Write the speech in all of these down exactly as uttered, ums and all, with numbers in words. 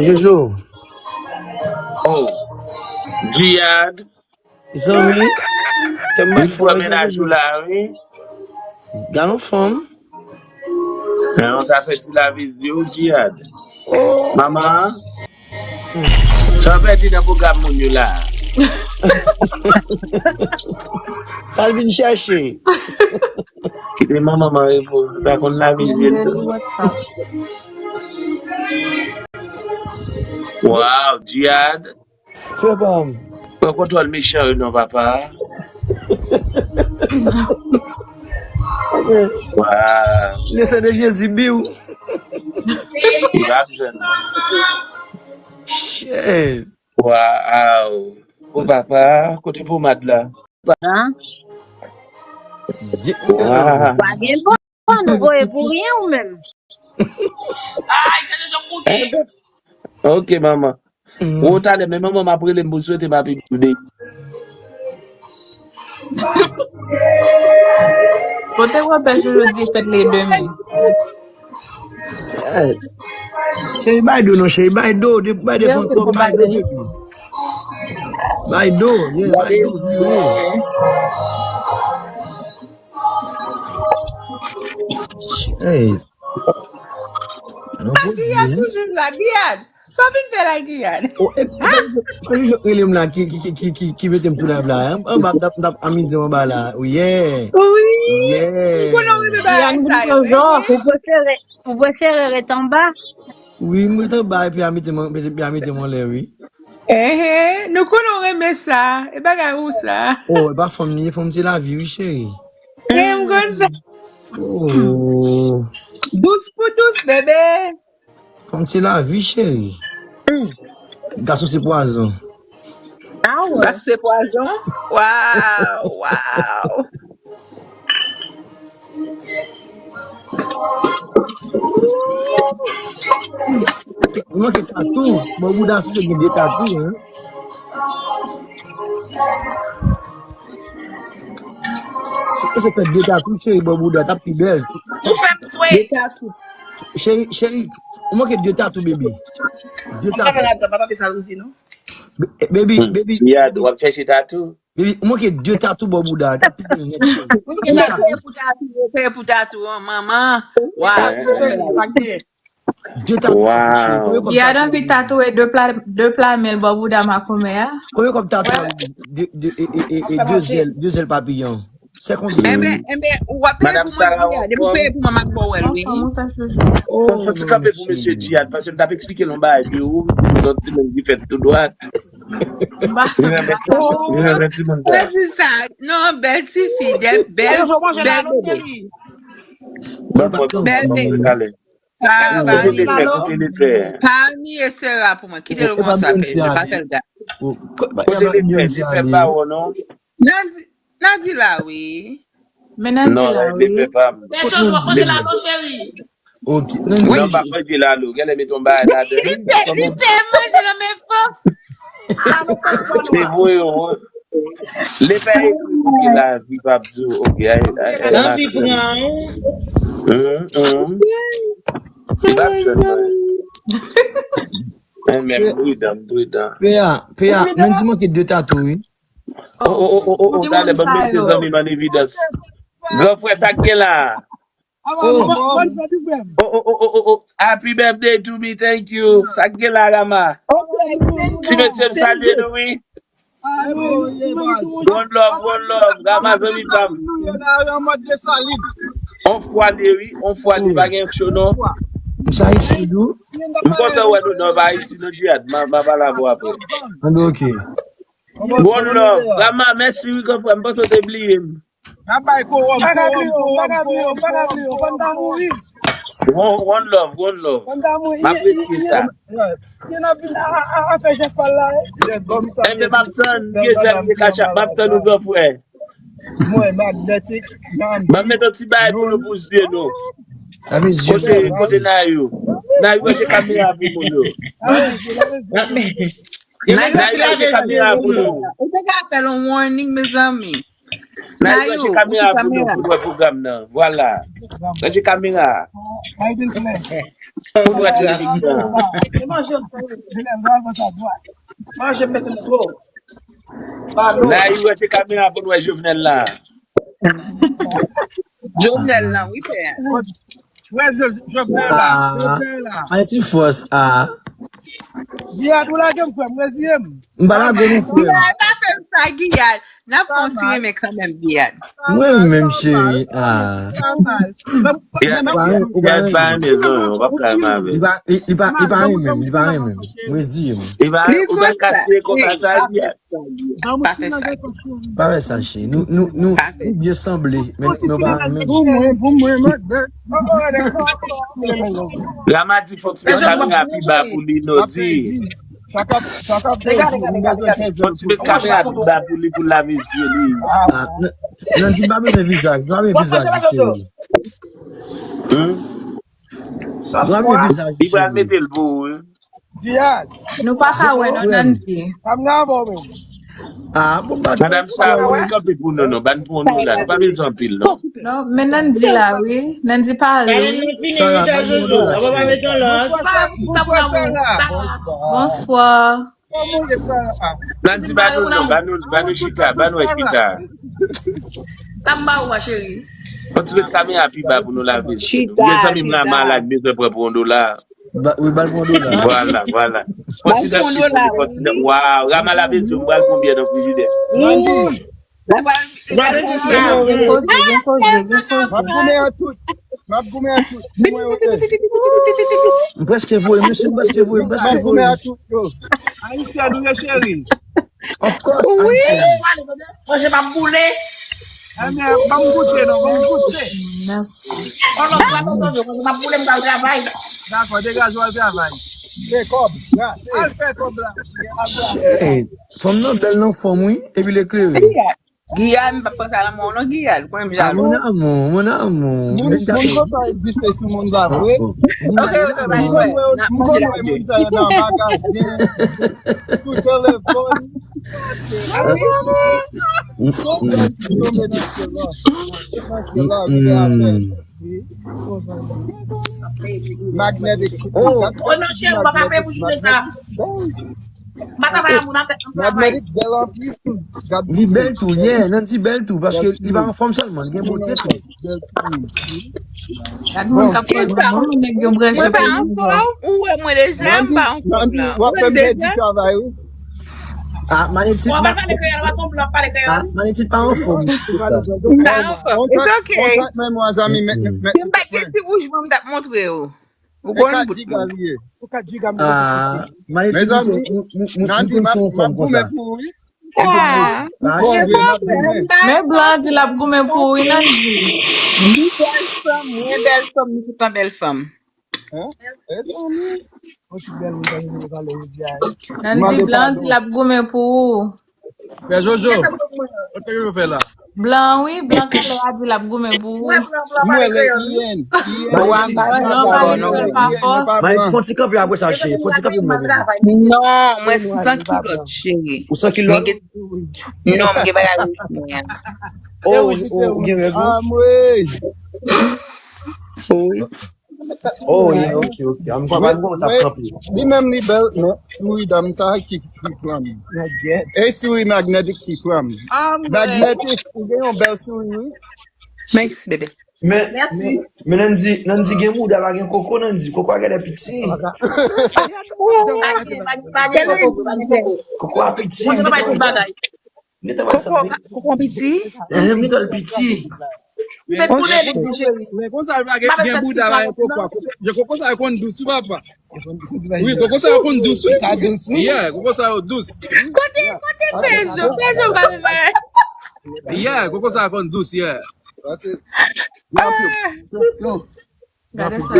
Jojo. Oh. Jihad. Zanmi. Kè m bat fò, mennaj ou la, wi. Galon fanm. Nan yon zafè ti lavi di ou, Jihad. Oh. Manman. Sa w pèdi nan pwogram moun yo la. Sa l vin chèche. Kite manman m an repo. Sa konn lavi di l. Wow, Jihad. Frè pa m. Pran kontwòl mechan yo non, papa. Wow. Le sang de Jésus, biw. Li pa bezwen. Shit. Wow. O papa, kote pomad la? Hein? Wow. Pa gen bon, nou voye pou ryen ou menm. Ay, gade jan m moute. Ok, manman. Ou talè, men manman m ap rele m pou swete m happy birthday. Kote wè pè Jojo di fèt li demen? Cheri, bay do non, cheri, bay do, de, bay de fon twòp, bay do, baby. Bay do, yeah, bay do, vire. Hey. Giyad toujou la, Giyad. Sa w vin fè la, Giyad? Oh, e, e, e, e, rele m la ki, ki, ki, ki, ki, ki mete m sou live la. An, anba, m t ap, m t ap amize m anba la. Oh, yeah. Wi. Yeah. M konnen w rele bagay sa yo. Ou prefere, ou prefere ret anba? Wi, m ret anba epi a mete m, epi a mete m anlè, wi. Ehe, nou konnen w renmen sa. E bagay ou sa. Oh, e pa fanm li ye, fanm se lavi, wi, cheri. E, m konn sa. Oh. Dous pou dous, bebe. Fanm se lavi, cheri. Gason se pwazon. Ah ouais. Gason se pwazon? Waw, waw. Ou manke tatou. Bon, bouda, si te gen de tatou, hein. Si te fè de tatou, cheri, bò bouda, t ap pi bèl. Ou fè m swe. De tatou. Cheri, cheri, ou manke de tatou, baby. De tatou. Papa, papa, sa ou di, non? Baby, baby. Yad, w ap chèche tatou? Baby, ou manke de tatou, bò bouda, t ap pi bèl nèt, cheri. Ou peye pou tatou, ou peye pou tatou, an, manman. Waw. Cheri, sa gen. De tatouaj, cheri. Konbyen kòb tatouaj? Li anvi tatouye de pla, de pla men l bò bouda makomè a. Konbyen kòb tatouaj? De, de, e, e, e, e, de zèl, de zèl papiyon. Se konbyen? Enben, enben, w ap peye pou mwen, Jihad, epi w peye pou mwen, m ap ba w l, wi. Fò, fò ti kanpe pou mesye Jihad, paske m t ap eksplike l yon bagay de ou, sòt timoun ki fèt tou dwat. Li renmen ti, li renmen timoun sa. Se sa. Non, bèl ti fi, bèl, bèl, bèl bebe. Bèl bebe. Sa va, kote Lefè, kote Lefè? Pa anniye Sera pou mwen. Kite l konsa, pa fè l gade. Kote Lefè? Lefè pa wè non. Nandi, Nandi la, wi. Men Nandi la, wi. Lefè pa m. Fè chonj w ap manje la non, cheri. Ok. Non, pa manje la non. Genlè met yon bagay ladan. Lefè, Lefè manje nan men fanm. Se vre, wi. Lefè ekri, ok, lavi p ap di w, ok, ay, ay, ay, lavi pran ou. Hum, hum. Li p ap jwenn mwen. Men m pridan, m pridan. Pè a, pè a, Nandi manke de tatou, wi. Oh, oh, oh, oh, oh, oh, talè, ban m mete zanmi m an evidans. Gran frè, sa k gen la? Oh, oh, oh, oh, oh, oh, oh. Happy birthday to me, thank you. Sa k gen la, Rama? Ti mesye, m salye nou, wi. One love, one love. Rama, zanmi pa m. On fwa li, wi. On fwa li, pa gen cho, non. M sa Ayiti toujou. M kontan wè nou nan Ayiti, non, Jihad. M a, m a pale avè w apre. Anben, ok. One love. Rama, mèsi, wi, gran frè. M panse w te bliye m. N ap bay kowòm, kowòm, kowòm, kowòm, kowòm. One, one love, one love. M apresye sa. Enben, m ap tann, gen sèl de kachap, m ap tann ou, gran frè. M ap met yon ti bagay pou nou, pou zye nou. Kote, kote Nayou? Nayou, branche kamera pou moun yo. Nayou, branche kamera pou nou. Ou te ka fè l yon warning, mezanmi. Nayou, branche kamera pou nou, pou n wè pwogram nan. Vwala. Branche kamera a. Pou n wè tradiksyon an. Nayou, branche kamera pou n wè Jovenel la. Jovenel lan, wi, pè. Wè, Jovenel la, Jovenel la. Anti fòs a. Giyad, ou lage m, frè m, reziye m. M pa lage nou, frè m. Giyad, pa fè m sa, Giyad. N ap fè yon ti renmen kanmenm, Giyad. Mwen menm, cheri. Ah. Ou pa renmen, ou pa renmen. Li pa, li, li pa, li pa renmen m, li pa renmen m. Mwen di m. Li pa, ou pa kase konsa sa, Giyad. Pa fè sa. Pa fè sa, cheri. Nou, nou, nou, nou byen sanble, men nou pa renmen m. Pou mwen, pou mwen, mwen. Rama di fòk ti met kamera pi ba pou li, nou di. Fòk ti met kamera pi ba pou li, pou l lave zye li. Ah, nan, nan di m pa bezwen vizaj, m pa bezwen vizaj, cheri. Hmm? M pa bezwen vizaj, cheri. Li pral mete l pou ou, wi. Jihad. Nou pa ka wè, non, Nancy. Pa m nan avè w menm. Ah, bon, ba. Madanm Sarah, ou kanpe pou nou, non. Ban pou nou la. Nou pa bezwen anpil, non. Non, men Nancy la, wi. Nancy pale, wi. Sarah, ban nou la, cheri. Bonswa, Sa-, bonswa, Sarah. Bonswa. Kòman w ye, Sarah? Nancy, ba nou, non. Ba nou, ba nou chita, ba nou chita. Sa m ba ou a, cheri. Fòk ti met kamera pi ba pou nou lave. Chita, chita. Mezanmi, m nan malad, bezwen pran pou yon dola. Ba, wi, ba l pou yon dola. Vwala, vwala. Fòk ti met pi pou li, fòk ti met. Waw, Rama lave zye, m pral konbyen nan frijidè. Gen koze, gen koze, gen koze. M ap goumen an tout. M ap goumen an tout. Goumen yo te. M prèske voye, mesye, m prèske voye, m prèske voye. M ap goumen an tout, yo. Ayisyen, nou ye, cheri. Of course, Ayisyen. Manje m ap boule. Ebyen, ban m goute, non, ban m goute. Dakò, degaje w al travay. Fè kòb. Al fè kòb la. Shit. Fanm nan bèl nan fòm, wi. Epi l eklere. Giyad, m p ap panse a lanmò w non, Giyad. Ou konnen m jalou. Ah, mon amour, mon amour. Moun, moun konsa egziste sou mond la vre. Ok, ok, bye, bye. M konn wè moun sa yo nan magazen, sou telefòn. Son bèl ti tonbe nan sèl la. Nan sèl la, vide atè. Magnetic. Oh. Oh non, cheri, ou pa ka peye pou jounen sa. M pa travay a moun atè nan travay. Magnetic bèl anpil. Li bèl tou, yeah, Nancy bèl tou, paske li pa anfòm sèlman, li gen bote tou. Gad moun k ap pran, gad moun nèg yo branche. Mwen pa anfòm, ou wè mwen deja, m pa anfòm la. W ap fè m pèdi travay, wi. Ah, Manetit pa, ah, Manetit pa anfòm pou sa. M pa anfòm. It's okay. Si m pa t gen ti wouj mwen, m t ap montre w. Ou konn bout mwen. Ah, Manetit, m konn se yon fanm konsa. Ah, men blan di l ap goumen pou ou, wi, Nancy. Li bèl fanm, li bèl fanm, li toutan bèl fanm. Hein? Mezanmi. Yon ti bèl moun sa vin pale jodi a, wi. Nan di blan di l ap goumen pou ou. Pè Jojo, kote Jojo fè la? Blan, wi, blan kalè a di l ap goumen pou ou. Mwen lè iyèn. Non, pa lè sèl pa fòs. Manetit, fon ti kanpe apre sa, cheri. Fon ti kanpe mwen. Non, mwen san kilòt, cheri. Ou san kilòt? Non, m gen bagay rouj mwen an. Oh, ou gen règ, wi? Wi. Oh, yeah, ok, ok. An m konprann bon, t ap kanpe. Li menm li bèl, men souri dam sa ki, ki pran m. E souri Magnetic ki pran m. Magnetic, ou gen yon bèl souri, wi. Mèsi, bebe. Men, men, men Nancy, Nancy gen bouda pa gen koko, Nancy. Koko a genlè piti. Koko a piti. Koko, koko piti? Men konsa l pa gen, gen bouda pa gen koko a. Koko, jan koko sa yo konn dous, wi, papa. Wi, koko sa yo konn dous, wi. Ka dous, wi. Yeah, koko sa yo dous. Kote, kote Pezo? Pezo pa vle bagay. Yeah, koko sa yo konn dous, yeah. Gade sa.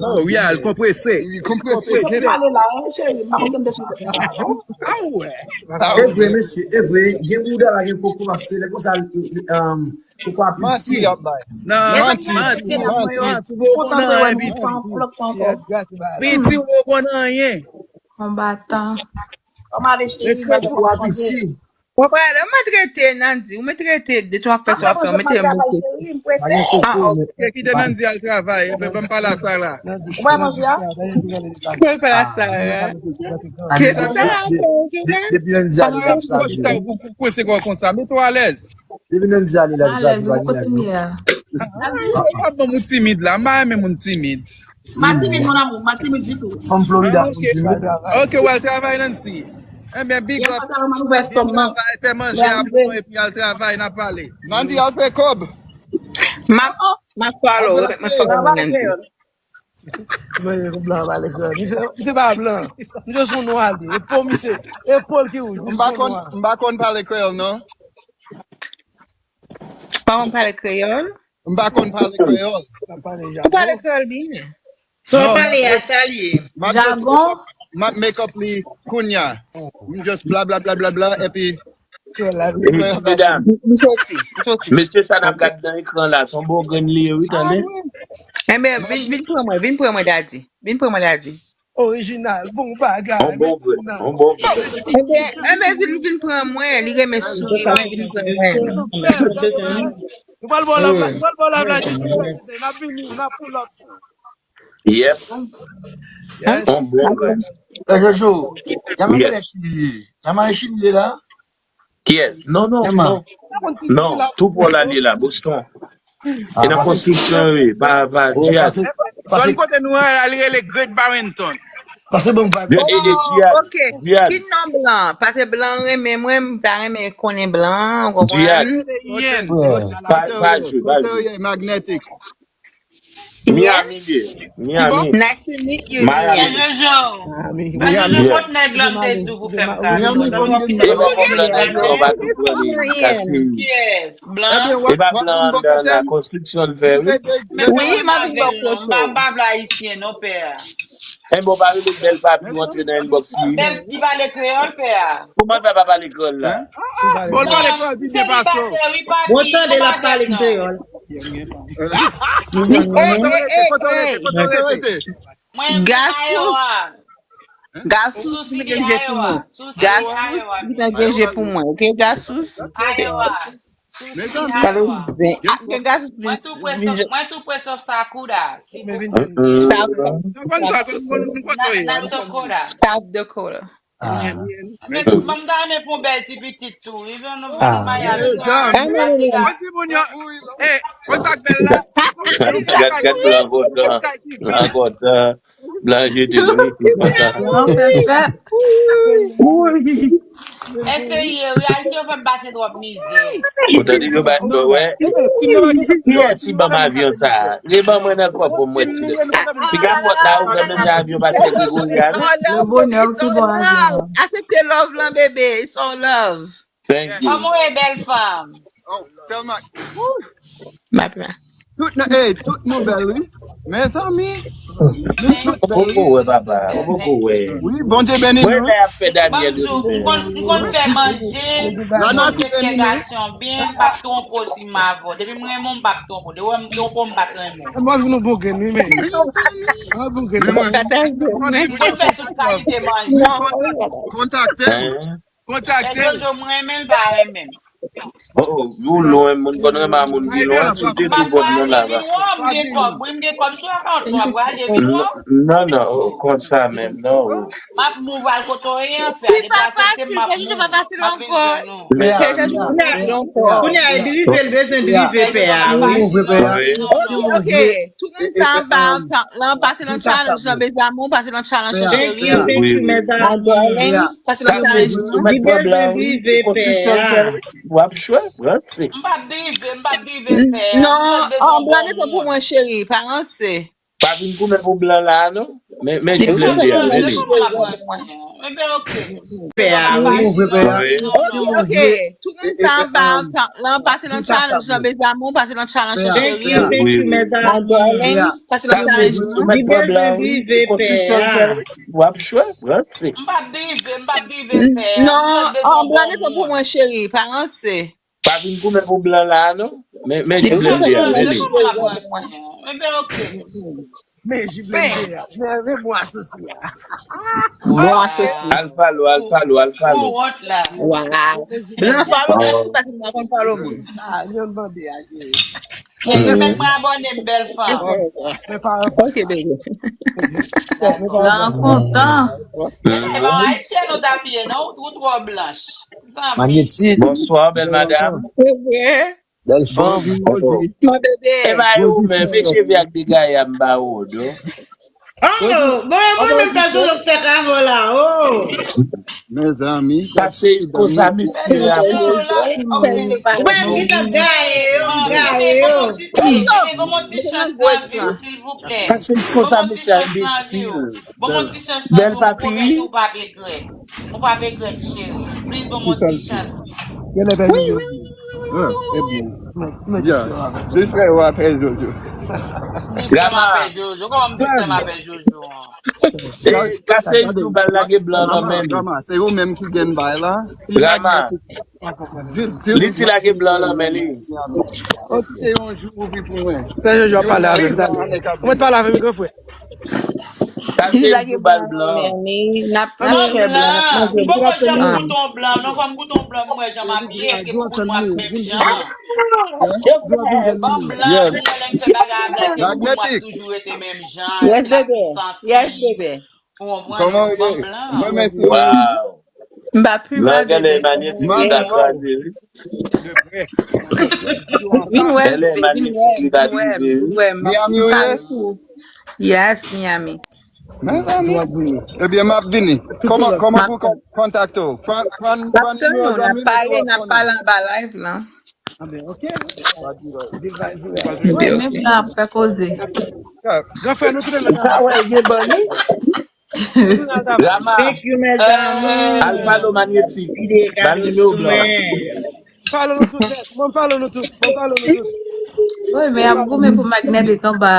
Oh, yeah, l konprese. Li konprese. Pale la, hein, cheri. M pa konn de sou. Ah, wè. E vre, mesye, e vre. Gen bouda pa gen koko paske lè konsa, um, koko a piti. Manti y ap bay. Non, manti, manti, manti. Manti, bon, bon, non, piti. Piti, bon, bon, non, rien. Konbatan. Respè koko a piti. Mwen pral, mwen trete Nandy, ou mwen trete de tout afè sa w ap fè, ou mete m mete. Ah, ok. Kite Nandy al travay, epi ban m pale a Sara. Ou pral manje a? Mwen pral Sara. Depi Nandy ale l ap chaje. Kwense kò konsa, mete w alèz. Depi Nandy ale l ap chaje. Ou pa ban m ou timid la, m pa renmen moun timid. M pa timid, mon amour, m pa timid ditou. Fanm Florida pou timid. Ok, w al travay Nancy. Ebyen, big up. Travay, fè manje a pou nou epi al travay, n a pale. Nandy, al fè kòb. M ap, m ap follow, mwen follow Nandy. Mwen, yon blan pale kreyòl. Misye, misye pa blan. Misye son nwa li. E po misye. E po l ki wouj. Misye son nwa. M pa konn pale kreyòl, non. Pa konn pale kreyòl? M pa konn pale kreyòl. Pa pale Ou pale jagon. Kreyòl byen. Sa w pale a, sa l ye? Jagon? M ap make up li kounya. M just bla bla bla bla bla, epi Kreyòl la. Medam, M soti, m soti. Mesye sa n ap gade nan ekran la, se yon bon grenn li ye, wi, tande. Enben, vin, vin pran mwen, vin pran mwen, Daddy. Vin pran mwen, Daddy. Orijinal, bon bagay. On bon grenn, on bon grenn. Enben, enben, di l vin pran mwen, li renmen souri, li vin pran mwen. Nou pral bò la, nou pral bò la, la, di ti pèse, n ap vini, n ap pull up. Yep, Yes. on bon grenn. Eh, Jojo, Yaman genlè chimye. Yaman chimye la? Kiyès? Non, non, non. Non, tou bò la li la, Boston. E nan konstriksyon, wi, pa, pa, Jihad. Zòn kote nou an, li rele Great Barrington. Pase bon vibe. Yo, e, e, Jihad, Ok, ki non blan? Pase blan renmen mwen, m ta renmen konnen blan, ou konprann? Pa, pa jwe, pa jwe. Magnetic. Miami li ye. Miami. Nice to meet you, Miami. Miami. Jojo. Ami, Jojo, kot nèg la m te di w pou fè m kado. Miami, Donn yon Miami. pil nèg la pou Blan nan, ou pa tou pran li, li kase. Kiyès? Blan? E pa blan nan, nan konstriksyon l fè, wi. Men wi, m pa vle non, m pa, m pa vle ayisyen non, pè a. E bon, pa rele bèl papi w antre nan inbox li. Bèl, li pale kreyòl, pè a. Kòman l fè pa pale kreyòl la? Bon, l pale kreyòl pi byen pase w. Bon, tande l ap pale kreyòl. Ey, ey, ey, ey. Kote w rete? Kote w rete? Mwen, mwen Iowa. Gasous, ki te gen je pou mwen. Gasous, ki te gen je pou mwen, ok, Gasous? Iowa. Pale zen. Ah, gen Gasous. Mwen tou pre, mwen tou pre sòf Sakuda. Si Sa, Konn sa, konn, konn, konn kote w ye. Nan Dakota. South Dakota. Men tout moun ta renmen fè yon bèl ti pitit tou. Wi, nou, nou, nou, Miami. Mwen di moun yo, eh, konn sa k bèl la? Gad, gad, blan kontan. Blan kontan. Blan jete nou, wi, kontan. Blan fè fèt. Wi. Eseye, wi, Ayisyen yo fè m pase twòp mizè. Ou tande yo ba, yo wè. Kiyès ki ban m avyon sa a? Li ban mwen nan kòb pou mwen ti. Piga pòt la ouvè, men se avyon pase Gregoria, non? Yon bonè ou tou bon avyon. Aksepte love lan, bebe. It's all love. Thank you. Kòman w ye, bèl fanm? Oh, Thelma. M ap la. Tout nou, eh, tout nou bèl, wi. Mezanmi. Nou tout Ou poko wè, papa. Ou poko wè. Wi, Bondye beni Mwen nou. Lè y ap fè Daniel Mwen, m tou, m konn, m konn fè manje. M konn fè kè gason byen. M p ap twonpe w si m avè w. Depi m renmen w, m p ap twonpe w. Depi w wè m twonpe w, m pa t renmen w. Mwen vin nou bon grenn, wi, men. Mwen bon grenn. Pataje. M konn fè tout kalite manje. Non, wi, papa. Kontakte m. Hein? Kontakte Sèl m. Jojo, mwen renmen l, l pa renmen m. Oh, oh, ou lwen, moun konn renmen moun ki lwen, sou te tou bò nan la. Vin wè m gen kòb, wi, m gen kòb sou akant mwen, pral vin wè. Non, non, oh, konsa menm, non. Oh. M ap move al kote w ye, anfen, depi w aksepte m, m ap move. M ap vin jwenn ou. Men Kounye a, kounye a, e drive l bezwen drive pè a, wi. Si w move pè a, Wi. si w Ok, move, tout moun sa anba, lan, pase nan challenge lan, mes amours, pase nan challenge lan, cheri. Thank you, thank you, Mon darling, pase nan challenge lan. Li bezwen drive pè a. W ap jwe, ranse. M p ap drive, m p ap drive pè a. Non, an blan gen tan pou mwen, cheri, pa ranse. Pa vin goumen pou blan la, non. Men, men jan blan di a, men li. Enben, ok. Pè a, wi. Wi. Ok, ok. Tout moun sa anba, lan, pase nan challenge lan, mes amours, pase nan challenge lan, cheri. Wi, wi. Mon darling, pase nan challenge lan. Soumèt pran blan, wi. Konstriksyon l fè, w ap jwe, ranse. M p ap drive, m p ap drive pè a. Non, an blan gen tan pou mwen, cheri, pa ranse. Pa vin goumen pou blan la, non. Men, men jan blan di a, men li. Enben, ok. Men jip lè m ye a. Men, men bon asosi a. Bon asosi. Al follow, al follow, al follow. Ou wont la. Waw. Blan follow moun tou, paske m pa konn follow moun. Ah, yon bande a ye. Fèk mwen abòne m, bèl fanm. Ok, baby. Blan kontan. Ebyen, ayisyen nou t ap ye, non? Ou twò blanch. Zanmi. Magnetic. Bonswa, bèl madam. Se vre. Bèl fanm. Mon bébé. E ba yo menm, e cheve ak degaya m ba ou, do. Oh, bon, mwen menm pa sou lòt tèt avè w la, oh. Mezanmi. Pase konsa, mesye a. Ou pa envite gaye yo, gaye yo. Bon, bon, ti chans nan vi w, silvouplè. Pase konsa, mesye a, enbesil. Bon, bon, ti chans nan vi w, m pwomèt ou, ou p ap regrèt. Ou p ap regrèt, cheri. Plis bon, bon, ti chans. Genlè pèdi jodi. Ah, ebyen. Jis lè w ap pèdi Jojo. Jis lè m ap pèdi Jojo. Kòman m di lè m ap pèdi Jojo an? E, kase jou bal lage blan nan men li. Gama, se ou menm ki gen bay la. Si Gama. Li di lage blan nan men li. Ok, se yon jou ou vi pou mwen. Pè Jojo ap pale avè m, tande. Ou mèt pale avè m, gran frè. Kase jou bal blan. N ap pran chè blan, n ap manje blan. M poko janm goute yon blan, non, fò m goute yon blan, m wè jan m ap ye, èske pou moun m ap menm jan. Ban m blan, kounye a lè m fè bagay avèk yo, pou moun m ap toujou rete menm jan, l ap santi. Yes, bebe. Kòman w ye? Mwen, mèsi. Wow. M pa pi mal, bebe. Mwen, mwen. Vin wè, vin wè, vin wè, vin wè. Miami ou ye? Yes, Miami. Mezanmi. Ebyen, m ap vini. Kòman, kòman pou kon-, kontakte w? Pran, pran, pran nimewo zanmi m epi w ap konnen. N ap pale anba live lan. Mwen menm nan ap fè koze. Gran frè nou tounen nan travay. Thank you, mes amours. Al follow Magnetic. Ban nimewo blan. Follow nou tout nèt. Mwen follow nou tout. Mwen follow nou tout. Wi, men y ap goumen pou Magnetic anba a.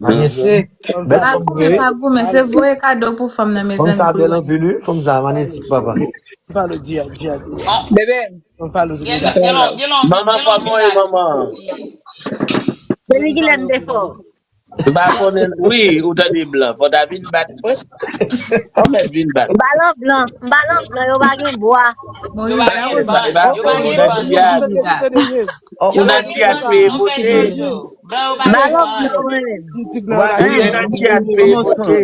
Magnetic. Bèl fanm, wi. Pa goumen, pa goumen. Se voye kado pou fanm nan, mezanmi. Fanm sa bèl anpil, wi. Fanm sa Magnetic, papa. Follow, Dia, Dia, Dia. Bebe. Manman, kòman w ye, manman? Se li ki lèm defò. M pa konnen, wi, ou tande blan. Fò ta vin bat mwen. Ou mèt vin bat. M pa lan blan, m pa lan blan, yo pa gen bwa. Yo pa gen ban, yo pa gen ban. Ou nan ti aspè pote. Blan yo pa gen ban. Ou nan ti aspè pote.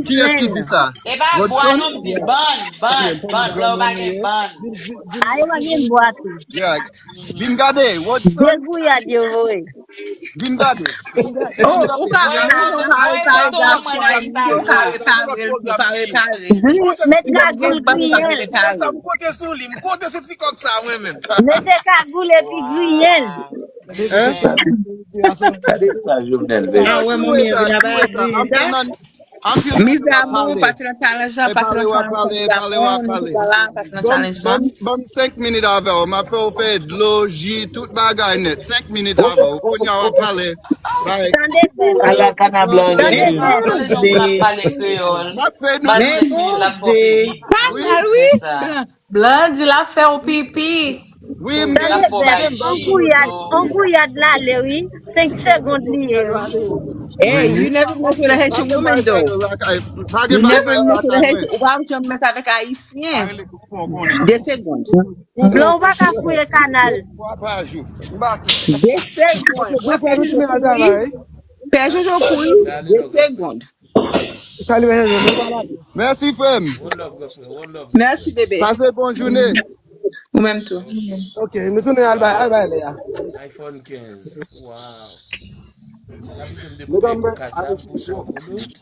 Kiyès ki di sa? E pa bwa non, m di ban, ban, ban, blan yo pa gen ban. A, yo pa gen bwa tou. Yeah. Vin gade, what's up? Dèl gouyad yo voye. Vin gade. Oh, ou ka, ou ka repare, ou ka repare, ou ka repare. Met kagoul griyen l. Sa m konte sou li, m konte sou ti kòb sa mwen menm. Mete kagoul epi griyen l. Hein? Gade sa Jovenel vle. Ah, wè, manmi, vin avè sa. Anpil nan, anpil nan ap pale. Pase nan challenge lan, pase nan challenge lan. Pale, w ap pale, pale, w ap pale. Pase nan challenge lan. Ban m, ban m senk minit avè w. M ap fè w fè dlo, ji, tout bagay nèt. Senk minit avè w. Kounye a w ap pale. Like, ala kana blan. M ap fè nou. Pale kreyòl. Pale, wi. Blan di l ap fè w pipi. Wi, m gen, m gen, m gen. On gouyad, on gouyad l ale, wi. Senk segond li ye, wi. Hey, you never mess with a Haitian woman, though. You never mess with a Haitian. Ou pa janm mèt avèk Ayisyen. De segond. Blan, ou pa ka fouye kanal. De segond. Pè Jojo kouri. De segond. Mèsi, frè m. One love, gran frè. One love. Mèsi, bebe. Pase bon jounen. Ou menm tou. Ok, nou tounen al bay, al bay lè a. iPhone kenz. Wow. N ap tounen de pou kay pou kasab, pou son koulout.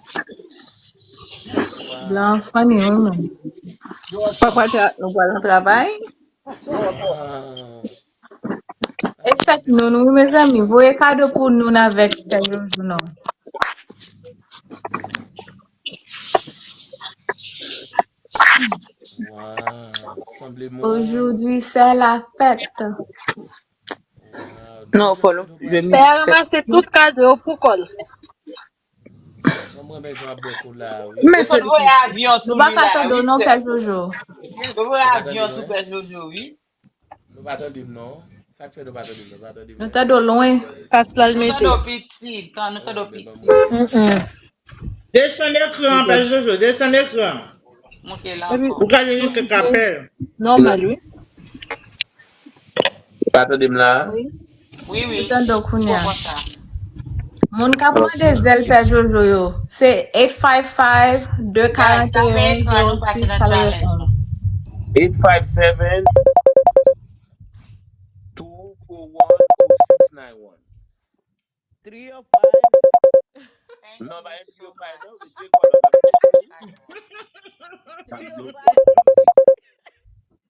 Wow. Blan funny, wi, men. Papa, nou pral nan travay. Wow. E fèt Noun, wi, mezanmi. Voye kado pou Noun avèk Pè Jojo non. Wow, sanble mwen. Aujourd'hui, c'est la fête. Wow. Non, fò nou, je m'excuse. Pè a ranmase tout kado yo pou kò l. Mwen, mwen renmen jan w ap bwè kola a, wi. Men se voye avyon sou li la, wi. Nou pa ka tande w non, Pè Jojo. Yo voye avyon sou Pè Jojo, wi. Nou pa tande m non. Sa k fè nou pa tande m, nou pa tande m? Nou tande w lwen. Pas la l mete. Nou tande w piti, kan nou tande w piti. Mm-mm. Desann ekran an, Pè Jojo, desann ekran. Monte la ankò. Ou ka jwenn yon kèk apèl. Nòmal, wi. Ou pa tande m la? Wi. Wi, wi. Ou tande w kounye a. Moun k ap mande zèl Pè Jojo yo, se eight five five, deux quarante et un, zéro six quatre-vingt-onze. Eight five seven, two four one, two six nine one. Three oh five. Non, pa gen three oh five, non, men se kò nan. Three oh five.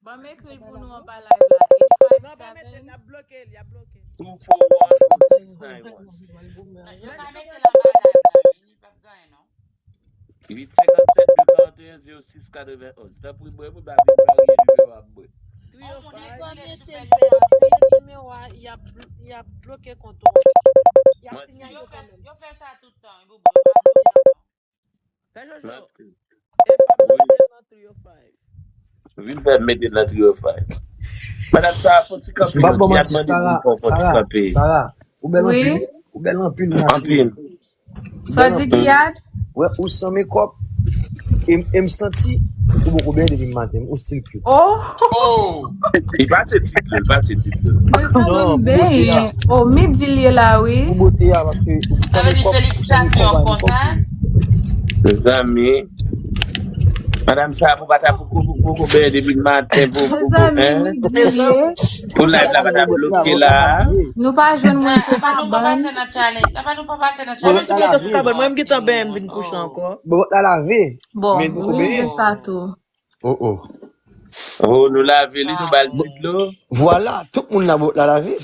Ban m ekri l pou nou anba live la. Non, pa mete l, y ap bloke l, y ap bloke l. Two four one two six nine one. Yo ka mete l anba live la, men li p ap genyen, non. Huit cinquante-sept deux quarante et un zéro six quatre-vingt-onze. Tanpri, bwè, pou pa vin varye nimewo ap bwè. Three oh five. Bon, moun, li pale sou pè Jojo. Nimewo a, y ap bl-, y ap bloke kont ou. Y ap sinyale yo kanmenm. Yo fè sa tout tan, wi, Bobo, yo pa bloke ankò. Pè Jojo, e pa mete l nan three oh five. Vin fè m mete l nan three oh five. Madanm Sara, fon ti kanpe non, Diyad mande pou fè yon fon ti kanpe. Sara, ou bèl anpil, ou bèl anpil, ma cheri. Sa w di, Diyad? Wè, ou san mekòp. E m, e m santi ou poko benyen depi maten, ou still cute. Oh! Li pase tit li, li pase tit li. Mezanmi, m benyen. Oh, midi l ye la, wi. Pou bote a, paske ou san mekòp, ou san mekòp a, li poko. Mezanmi. Madanm Sara, pou pa ta poko, poko, poko benyen depi maten, pou, pou, pou, hein? Pou live la pa ta bloke la. Nou pa jwenn mwen sou kabann. Apa nou pa pase nan challenge? Apa nou pa pase nan challenge? Mwen, si mete sou kabann, mwen, m gentan benyen, m vin kouche ankò. Bobòt la lave. Bon, men li poko benyen. Sa tou. Oh, oh. Oh, nou lave li, nou ba l ti dlo. Vwala, tout moun la, bobòt la lave.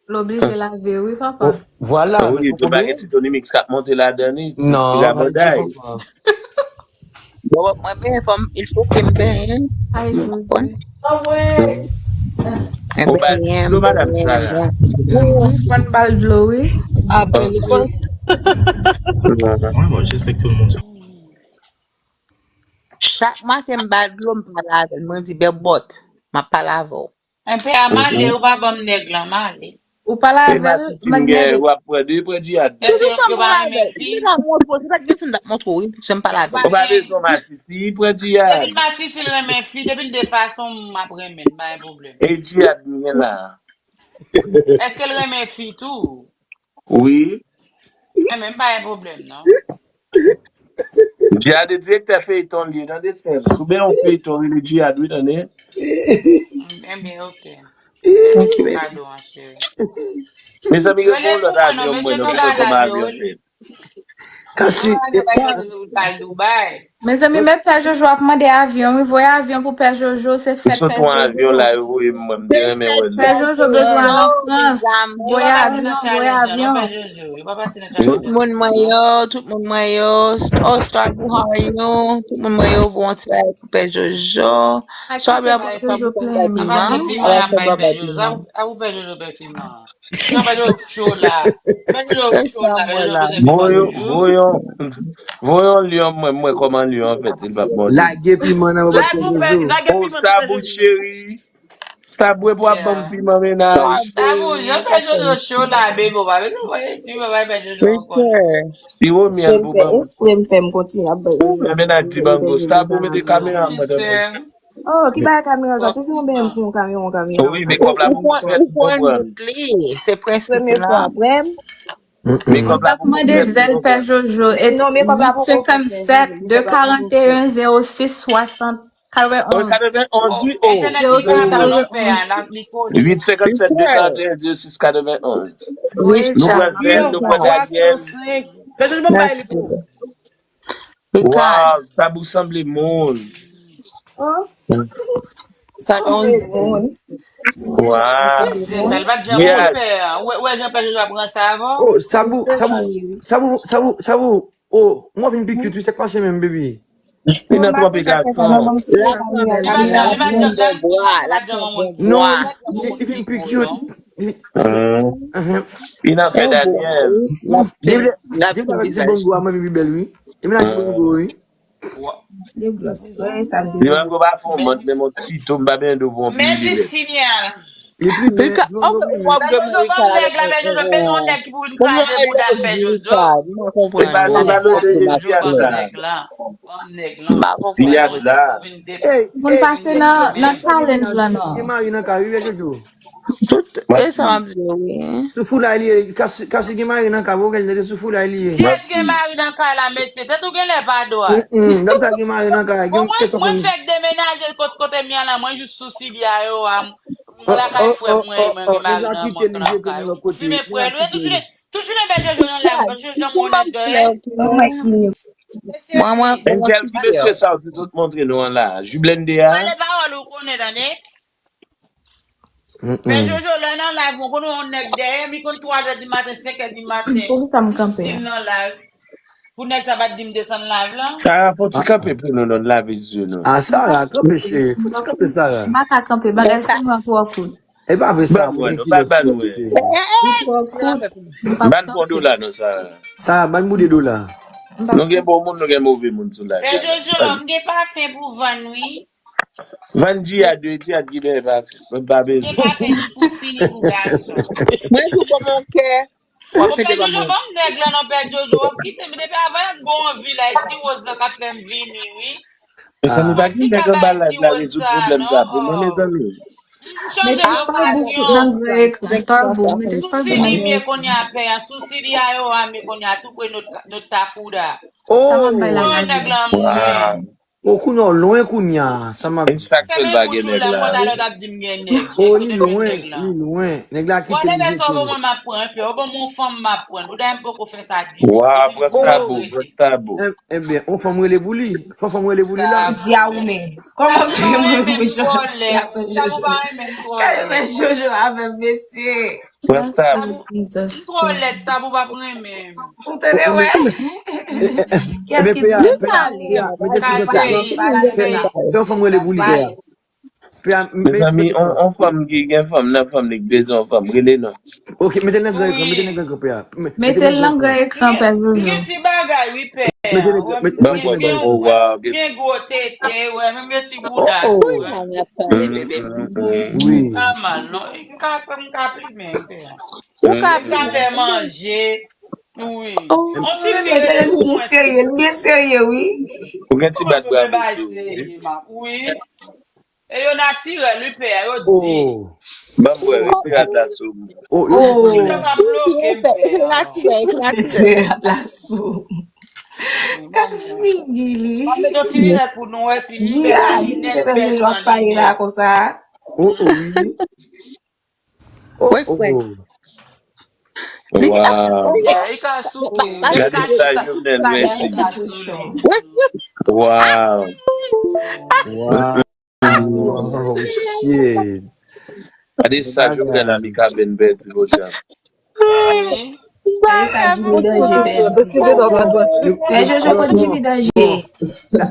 L oblije lave, wi, papa. Oh, vwala, men poko benyen. Wi, tou bagay ti Tony Mix k ap monte ladan li, ti, ti rabòday. Non, pa di fanfan. Bon, mwen benyen fò m, il faut que m benyen. Ay, Jezi. Ou ba l ti dlo, Madanm Sara. Wi, fò n ba l dlo, wi. Apre, li konn. Mwen, bon, je respecte tout le monde. Chak maten, m ba l dlo, m pale avè l. Mwen di, bèbòt, m ap pale avè w. Enpe a male, ou pa ban m nèg lan, male. Ou pale avè l, Masisi, m gen, w ap pran de, pran Diyad. Tout tan m pale avè l. Si m ta montre w, se pa t gen si m t ap montre w, wi, se m pale avè l. Ou pa bezwen Masisi, pran Diyad. Depi Masisi l renmen fi, depi l de fason, m ap renmen l, pa gen pwoblèm. E Diyad m gen la. Èske l renmen fi tou? Wi. Enben, m pa gen pwoblèm, non. Diyad direktè feyton li ye, tande, sè m. Sou ben yon feyton rele Diyad, wi, tande. Enben, ok. Kado an, cheri. Mezanmi, gen yon lòt avyon, mwen, non, mwen, kòman avyon fè. Kasi, Mezanmi, men Pè Jojo ap mande avyon, wi, voye avyon pou Pè Jojo, se fèt Pè Jojo. Avyon la, yo voye m, mwen, m te renmen wè l. Pè Jojo bezwen al an Frans. Voye avyon, voye avyon. Tout moun mwen yo, tout moun mwen yo. Oh, Starboy, how are you? Tout moun mwen yo, bon travay pou Pè Jojo. Starboy, Pè Jojo plen. Voye yon, voye yon, voye yon lyon, mwen, mwen kòman lyon an fèt, si l p ap mòde. Lage piman nan bòbòt Pè Jojo. Oh, Starboy cheri. Sa bwe pou ap ban m piman mennaj. Sa bouj, yo fè Jojo cho la, bebe, ou pa bezwen voye piman bay Pè Jojo ankò. Siwo myèl pou ban m. Espre m fè m kontinye ap bay. Ou fè mennaj ti bango. Sa pou mete kamera mwen nan men. Oh, ki bagay kamera sa? Toujou yon bèm fon kamyon, kamyon. Wi, men kòb la pou m fèt, ou konprann. Se prensip la. Premye fwa, prè m. Men kòb la pou m fèt, ou konprann. Mande zèl Pè Jojo, et huit cinquante-sept, deux quarante et un, zéro six soixante. Katrevenn-onz. Katrevenn-onz, wi, o. Huit cinquante-sept, deux quarante et un, zéro six quatre-vingt-onze. Nou pran zèl, nou pran Daniel. Mèsi. Waw, sa bou sanble moun. Sa sanble moun. Waw. Sa l pa t janm konn fè. Ou wè, ou wè jan Pè Jojo ap ranse avè w? Oh, sa bou, sa bou, sa bou, sa bou, sa bou. Oh, mwen vin pi cute, wi, sa k pase menm, baby? Li nan twonpe gason. Non, li, li vin pi cute. Li nan fè Daniel. Depi, depi avèk ti bongo a, mwen vin pi bèl, wi. Depi nan ti bongo, wi. Li manke pa fè yon mant, men mon ti tou, m pa benyen dlo pou yon pi bèl. Li plimen, Rika, di w anfèt, ou p ap grenmen Rika la. Pè Jojo, ban m nèg la, pè Jojo, pè Jojo, pè Jojo, pè Jojo, pè Jojo, pè Jojo, pè Jojo, pè Jojo, pè Jojo, ban m nèg la. Ban m nèg lan. Ti yad la. Moun pase nan, nan challenge la, non. Gen mari nan kay, wi, pè Jojo. Tout, e sa m ap di w, wi. Sou foulay li ye, Cassy, Cassy gen mari nan kay, ou wè l tande sou foulay li ye. Kiyès gen mari nan kay la, mesye? Tèt ou genlè pa dwat. Mm, mm, dòkta gen mari nan kay, gen kesyon. Mwen fèk demenaje kot, kote m ye a la, mwen jis sou Silya yo a, mwen lakay frè m, mwen gen mari nan mwen nan kay. Ou fimen frè l, wi, tout jounen, tout jounen bèl Jojo nan live, bèl Jojo nan live. Mwen, mwen, Angel, ki mesye sa w te sot montre nou an la? Ju blende a? Pale pawòl ou konnen, tande? Men Jojo, lè nan live, mwen konn wè yon nèg dèyè m, li konn twa zè di maten, senk è di maten. Poukisa m kanpe? Still nan live. Pou nèg sa pa t di m desann live lan. Sara, fò ti kanpe pou nou, non, lave zye nou. Ah, Sara, kanpe, cheri. Fò ti kanpe, Sara. M pa ka kanpe, bagay sou mwen twò kout. E pa vre, Sara, pou gen kilòt sou misye. Li twò kout. M pa ka kanpe. Ban pou dola, non, Sara. Sara, ban pou de dola. Nou gen bon moun, nou gen move moun sou live. Men Jojo, m gen pafen pou vann, wi. Vann Jihad, wi, Jihad ki bèl pafen. Mwen pa bezwen. Gen pafen ni pou fi, ni pou gason. Mwen tou bon mon kè. W ap mete ban mwen. Bon, pè Jojo, ban m nèg lan non, pè Jojo. W ap kite m depi avan yè m gon anvi la, e ti Rose lan k ap fè m vini, wi. Mezanmi, pa gen nèg anba live la rezoud pwoblèm sa pou mwen, mezanmi. M chanje lokasyon. Sou Sidi m ye kounye a, pè a, sou Sidi a yo a m ye kounye a, tou pre Nòt, Nòt Takouda. Sa m ap bay la gade. Nèg lan m gen. O, kounye a w lwen kounye a, sa m ap di. Sa k fè l pa gen nèg la, wi. O, li lwen, li lwen. Nèg la kite m jete. Bon, m ap pran, pè. Bon, m fanm m ap pran. Ou dayè m poko fè sa di. Wa, pran sa bou, pran sa bou. Ebyen, on fanm rele pou li. Fò fanm rele pou li la. Ou di a ou menm. Kòman fè mwen pou Jojo apre Jojo? Kale men Jojo avè m, mesye. Pran sa bou. M twò lèd, sa pou pa pran menm. Ou tande wè? Kiyès ki di pale? Fè yon fanm rele pou li, pè a. Mezanmi, on, on fanm ki gen fanm nan fanm li k bezwen on fanm, rele non. Ok, mete l nan gran ekran, mete l nan gran ekran, pè a. Mete l nan gran ekran, pè Jojo. Gen ti bagay, wi, pè. Mete l nan gran ekran. Gen gwo tete, wè, menm gen ti bouda. Wi. Pa mal, non. M ka, m ka plimen, pè a. Ou ka plimen. M ka fè manje. Wi. On ti fi rele pou mwen. Li byen serye, li byen serye, wi. Ou gen ti bat bravo sou ou, wi. Wi. E yo natirèl, wi, pè a, yo di. Ban m wè, retire atlas ou. Yo pa bloke m, pè a. Retire atlas ou. Gad figi li. M ap met yon ti linèt pou nou wè si m pè a, linèt bèl jan linèt. Wi, frè. Wow. Gade sa Jovenel mete. Wow. Wow, shit. Gade sa Jovenel a Mikaben pèdi, Roja. Gade sa Jimmy Danger pèdi. Pè Jojo kot Jimmy Danger.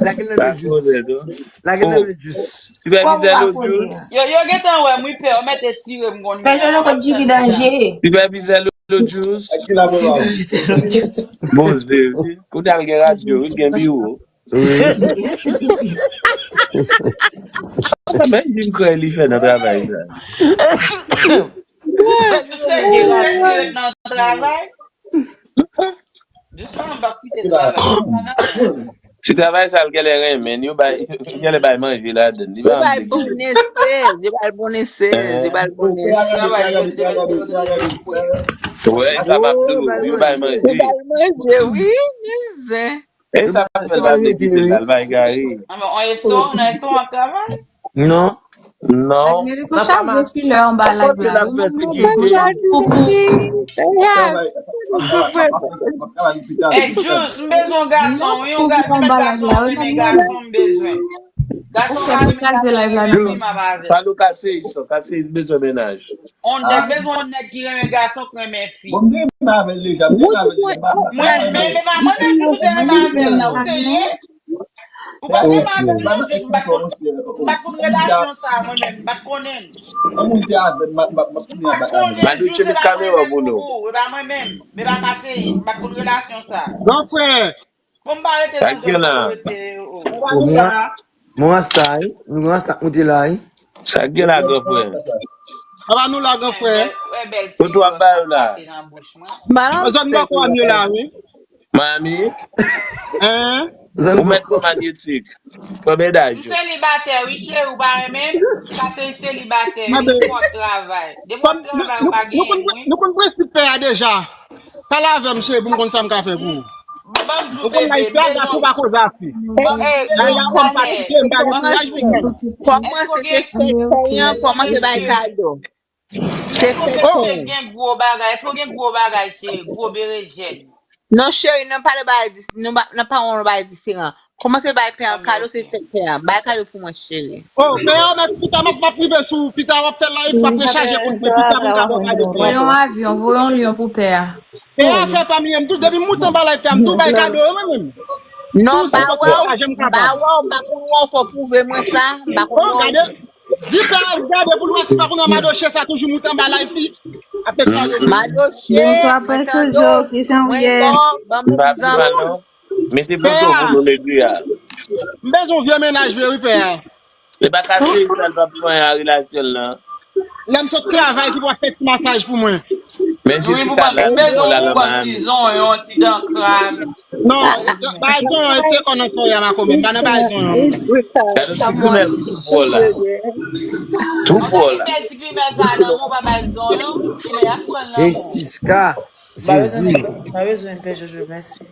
Lage nan men jous. Lage nan men jous. Sipèvizè Lojous. Yo, yo gentan wè m, wi, pè, yo mèt tire m konn. Pè Jojo kot Jimmy Danger. Sipèvizè Lojous. Sipèvizè Lojous. Bon, wi. Kounye a l gen radyo, wi, l gen biwo. Wi. Sa menm Jim kwè li fè nan travay sa. Nan travay. Jis pa m pa kite travay. Ti travay sa l genlè renmen, yo bay, yo genlè bay manje ladann. Yo bay bon nesè, yo bay bon nesè, yo bay bon nesè. Wè, sa m ap di w, yo bay manje. Yo bay manje, wi, men zen. E sa pa fè l pa vle kite la, l pa egare. Anben, on restoran, nan restoran w ap travay? Non. Non. Men li gon chaje filè anba live la. Yo menm rele pou yo poupou. Hey, Juice, m bezwen yon gason, wi, yon gason, m met gason, m renmen gason, m bezwen. Gason pa renmen gason, m renmen fi, m ap avè l. Pale w Kaseyis, Kaseyis bezwen mennaj. On nèg bezwen yon nèg ki renmen gason, ki renmen fi. Bon, m te renmen avè l deja, m te renmen avè l deja. Mwen menm, e pa mwen menm ki te renmen avè l la, ou te ye? Ou pa t renmen avè l non, Juice, m pa t konn, m pa t konn relasyon sa, mwen menm, m pa t konnen l. Kòman ou te avè m, m ap, m ap, m ap tounen anba kamera. Juice, e pa mwen menm, Boubou, e pa mwen menm, e pa Kaseyis, m pa t konn relasyon sa. Gran frè. Bon, m pa rete nan zòn kote yo. Mwen rasta, wi. Mwen rasta k moute la, wi. Sa k gen la, gran frè? Aba nou la, gran frè. Kote w ap ba yo la? Zòn bòkò an yo la, wi. Mami, Hein? Ou mèt pran Magnetic. Pran medaj M yo. Selibatè, wi, cheri, ou pa renmen m? Sa se selibatè, wi, depi w ap travay. Depi w ap travay, ou pa genyen m, wi. Nou konn prensip pè a deja. Pale avè m, cheri, pou m konn sa m ka fè pou ou. Ou konn la, pè a gason pa koze afi. Dayè, ou konn pa koze, m pa gen kouraj pou mwen. Kòman se te fèt, kòman se bay kado? Èske w gen gwo bagay? Èske w gen gwo bagay, cheri? Gwo berejèn? Non, cheri, nan pale bagay, nan pawòl bagay diferan. Kòman se bay pè an kado, se fèt pè an. Bay kado pou mwen, cheri. Oh, pè an, mèt, pita m ap, m ap rive sou ou. Pita w ap fè live, m ap rechaje kont mwen. Pita m ka ba w kado pè an. Voye yon avyon, voye yon lyon pou pè a. Pè a fè pa m, m tou, depi m moute anba live, pè a, m tou bay kado, mwen menm. Non, m pa wè w, m pa wè w, m pa konn wè w, fò w pwouve mwen sa. M pa konn wè w. Di pè a gade pou l wè si pa konnen Madoche sa toujou moute anba live li. Ap fè kado. Madoche, mwen tande w, mwen tande w. Ban m zanmi. Mete pwoto pou nou, Negri a. M bezwen yon vye mennaj vre wi pè a. E pa kase sa l p ap fè a relasyon l lan. Lè m sot travay ki pou ap fè ti masaj pou mwen. Men Jessica la, m bezwen yon bon ti zonyon, yon ti dan krab. Non, bay zonyon, se kò nan soyè a makomè, m pa nan bay zonyon. Gade ti grimèl tou pwò la. Tou pwò la. Bèl ti grimèl sa, lanmou pa bay zonyon. Grimèl ap pran lanmou. Jessica, Jezi. Pa bezwen pè Jojo, mèsi.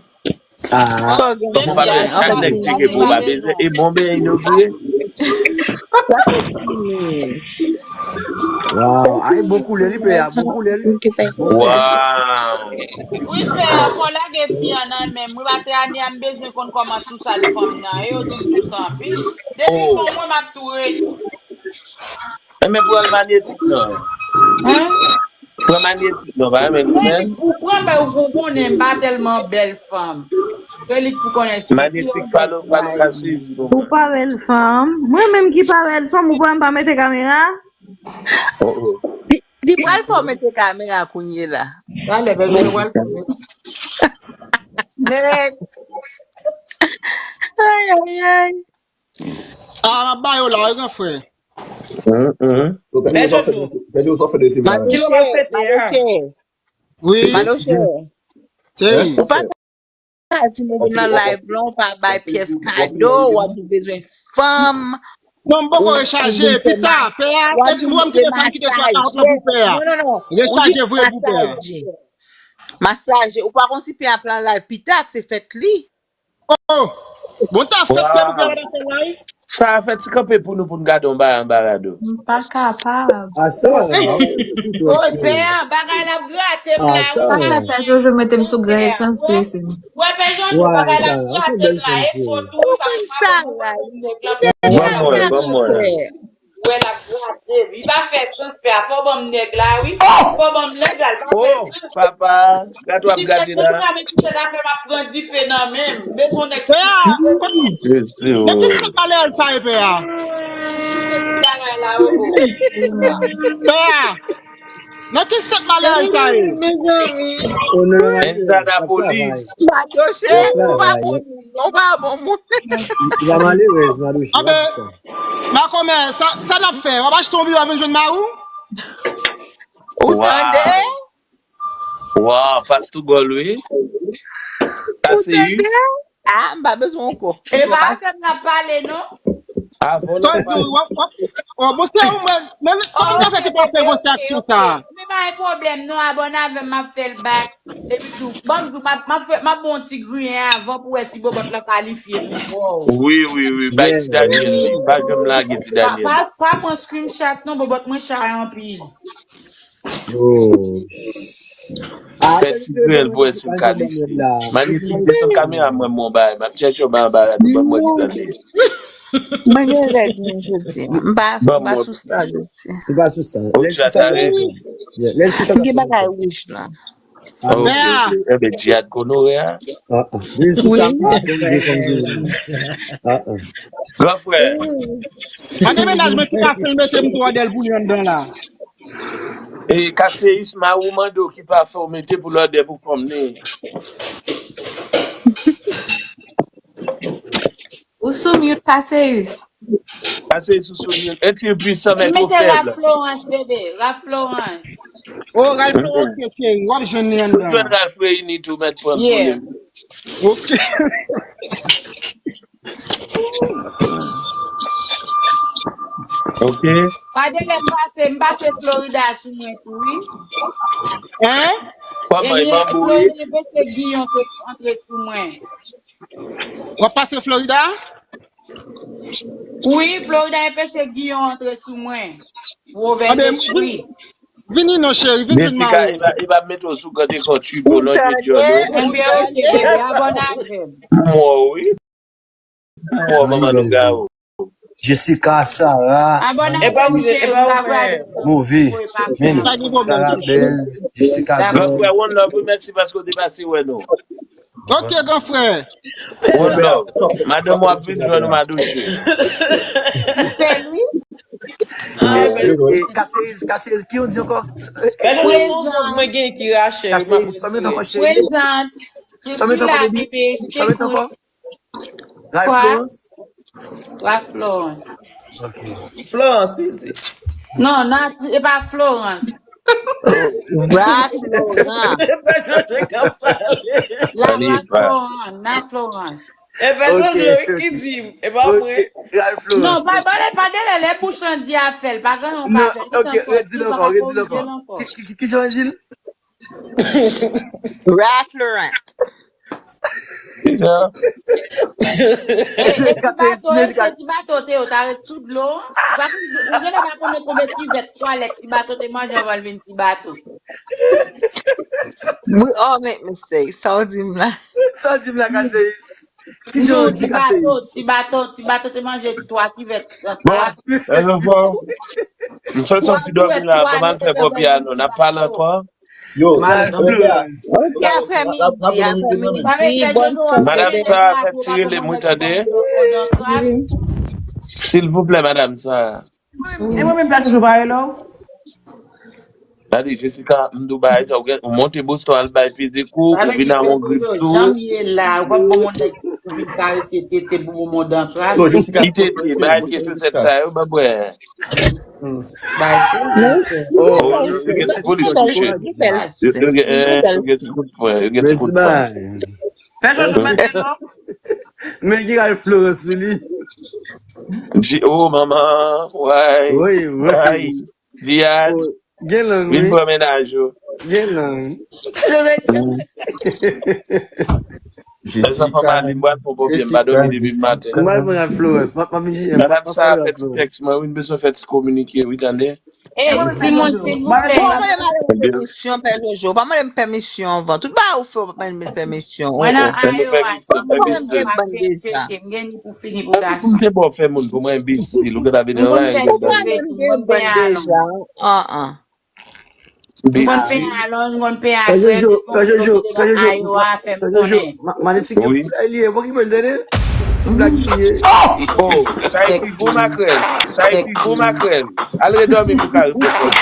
Ah. Sa w gen la, sa nèg tcheke pou w pa bezwen. E bon ben inogire. Wow, ay bon koulè li pè a, bon koulè li. Bon koulè. Wow. Wi pè a, fò lage fi an nan men m wi, paske ane a m bezwen konn kòman sousad fanm nan ye, yo di m dous anpil. Depi bon mwen m ap tou ret. Enben pran l magnetik non. Pran magnetik non, pa renmen goumen. Ou pran bèl, ou konnen m pa tèlman bèl fanm. Ke li pou konnen si. Magnetik pa lo, pa lo ka sezi pou mwen. Ou pa bèl fanm. Mwen menm ki pa bèl fanm, ou kwè m pa mete kamera? Oh oh. Li pral fè w mete kamera kounye la. Talè bèl mwen pral fè w mete. Next. Ay ay ay. Ah, m ap ba yo la wi, gran frè. Pèdi ou sa fè de semèn. Madoche, Madoche. Wi. Madoche. Cheri. Ou pa ka di moun nan live lan, ou pa bay pyès kado, w ap di bezwen fanm. Non, m poko rechaje, pita, pè a, mwen m kite fanm kite twa karant lan pou pè a. Rechaje vre pou pè a. Masaje, ou pa konn si pè a pran live pita, se fèt li. Oh! Bon, sa fèt ke nou pral fè la wi. Sa a fè ti kanpe pou nou pou n gade yon bagay anba rado. M pa kapab. A sa, a, ou sou sou twòp. Oy, pè a, bagay la ap grate m la wi. Pa fè pè Jojo mete m sou gran ekran, strese m. Wè pè Jojo, bagay la ap grate m la, e fo tou wi, pa konn sa la. Ban m wè, ban m wè. Wè l ap grate m. Li pa fè sans pè a. Fò ban m nèg la wi. Fò ban m nèg la. Li pa fè sans. Papa, gade w ap grate la. Ti tèt la fè m ap pran dife nan men m. Bezwen nèg ki sou. Nan ki sant malè sa ye pè a? Sou tèt bagay la wi. Pè a. Nan ki sant malè sa ye? Mezanmi. Enjanapolis. Madoche, ou pa bon moun. Ou pa bon moun. Li pa malerèz, Madoche, pa di sa. Makomè, sa, sa n ap fè? W ap achte yon biwo vin jwenn mari w? Ou tande? Waw, pas tou gòl wi. Kase yu. Ah, m pa bezwen ankò. E pa avè m n ap pale non. Avè w n ap pale. Oh, bon, se ou menm. Men, men, kòman sa fè ki pa fè vòt aksyon sa? Men pa gen pwoblèm non, abòne avè m, m ap fè l back. Epi tou, ban m di w, m ap, m ap fè, m ap ba w yon ti griyen avan pou w wè si bòbòt lan kalifye pou kò w. Wi, wi, wi, bay ti Daniel. Pa janm lage ti Daniel. Pa, pa, pa pran screenshot non, bòbòt mwen chay anpil. Oh. Fè ti griyen pou wè si m kalifye. Magnetic, desann kamera mwen, m wè yon bagay. M ap chèche yon bagay anba rado, ban m wè ki tande. Mwen gen règ mwen jodi. M pa, m pa sou sa jodi. Ou pa sou sa. Ou tchata rejou. M gen bagay wouj la. Ah, ok, ok. Enben, Djihad konn orè a. Ah, ah. Vin sou sa, ah, konn vin, konn vin. Ah, ah. Gran frè. Mande mennaj mwen ki pafen l mete m tou lòdè l pou li anndan la. E Kaseyis, mari w mande w ki pafen w mete pou lòdè pou fanm li. Ou sou mute, Kaseyis. Ralph, se sou sou li. Un tir puissant, mais trop faible. Mete Ralph Florence, bebe. Ralph Florence. Oh, Ralph Florence, ok, cheri. W ap jwenn li anndan. Ou jwenn Ralph Reyini tou, mèt pran pou li. Ok. Ok. Gade lè m pase, m pase Florida sou mwen tou, wi. Hein? Kòman e manbo wi? Florida enpeche Giyon antre sou mwen. W ap pase Florida? Wi, Florida enpeche Giyon antre sou mwen. Movè lespri. Vini non cheri, vin vin Jessica, e pa e pa mete w sou gade kò tribo non, je dyòl yo. Enben ok, bebe, abòne avè m. Mò wi. Mò manman nou gawo. Jessica, Sarah, Abòne avè m, cheri, m pa pral. Move, men, Sarah Bell, Jessica Gran Gold. Frè, one love, wi, mèsi paske w te pase wè nou. Ok, gran frè. One love. Madanm w ap vin jwenn ou, madouche. Sèl wi. Eh, eh, Kaseriz, Kaseriz, ki yon di ankò? Pèsonn se yon sòt mwen gen ki rache. Kaseriz, sòm yo ankò cheri. Prezant. Je Sòm yo suis là, ankò bébé. Je Sòm yo t'écoute. Ankò? Ralph Quoi? Florence? Ralph Florence. Florence, li di. Non, non, e pa Florence. Ralph Florence. E pa Jojo k ap pale. La Ralph Florence, na Florence. E pa Jojo ki di m, e pa mwen. Ralph Non, Florence. pa pa pa de lè lè bouch an di afè l, pa gen yon pa Non, fè. ok, redil ankò, redil ankò. Ki- ki- ki- Ki jan redil? Ralph Laurent. E e ti bato e se ti bato te yo ta ret sou dlo an. Ou pa konn- ou genlè pa konnen konbyen kivèt twalèt ti bato te manje anvan l vin ti bato. We all make mistakes. Sa w di m la. Sa w di m la, Kaseyis? Ki M di jan w w di ti bato, Kaseyis? Ti bato, ti bato te manje twa kivèt. Twa Mezanmi, m sot soti dòmi la, ban m al fè kò pyano, n ap pale ankò. Yo, Malad yo, blan. ya. Ok, aprèmidi, aprèmidi. Madanm Sarah, fè ti rele m, wi, tande. Silvouplè, madanm Sarah. E mwen menm pa toujou pa rele w? Tande, Jessica, m di w bagay sa, ou gen, ou monte Boston al bay pye di kou, ou vin a yon grip tou. Janm ye la, ou p ap bon moun nèg ou vin karese tete pou bon moun dantral. Yo, Jessica, Ki tete, bay pye sou sèt sa yo, ba bwè. Bay Oh, yo, yo gen ti polis touche. Yo, yo gen, eh, yo gen ti kout pwen, yo gen ti kout pwen. Pèsonn nou mande non? Men ki kal Florence sou li. Di, oh, manman, way, Wi, way, wi. Viad, Gen lang, vin wi. Pran mennaj ou. Gen lang. Mezanmi, mwen fè pwoblèm, m pa dòmi depi maten. Mwen mwen ak Florence. Mwen mwen mwen Madanm Sarah fè ti tèks mwen, wi, m bezwen fè ti kominike, wi, tande. Ey, timoun, silvouplè. Bon, mwen mande pèmisyon, Pè Jojo. Pa mande m pèmisyon anvan. Tout bagay ou fè, ou pa mande m pèmisyon. Mwen nan Mwen Iowa. pèmisyon, Mwen pèmisyon. Gen, gen, gen ni pou fini pou Pou m gason. Te bon fè moun, pou mwen enbesil, ou gen la vin M konn anraye fè gòl. cheve tou, m konn penyen alonj. An an. M konn penyen alonj, m konn penyen agrè. Depi yon kote nan Iowa fè m konnen. Manetik yo fout alye, mwen ki mwen tande. Fout blag ki ye. Oh, sa e pi gwo makrèl. Sa e pi gwo makrèl. Al redòmi pou ka reprann.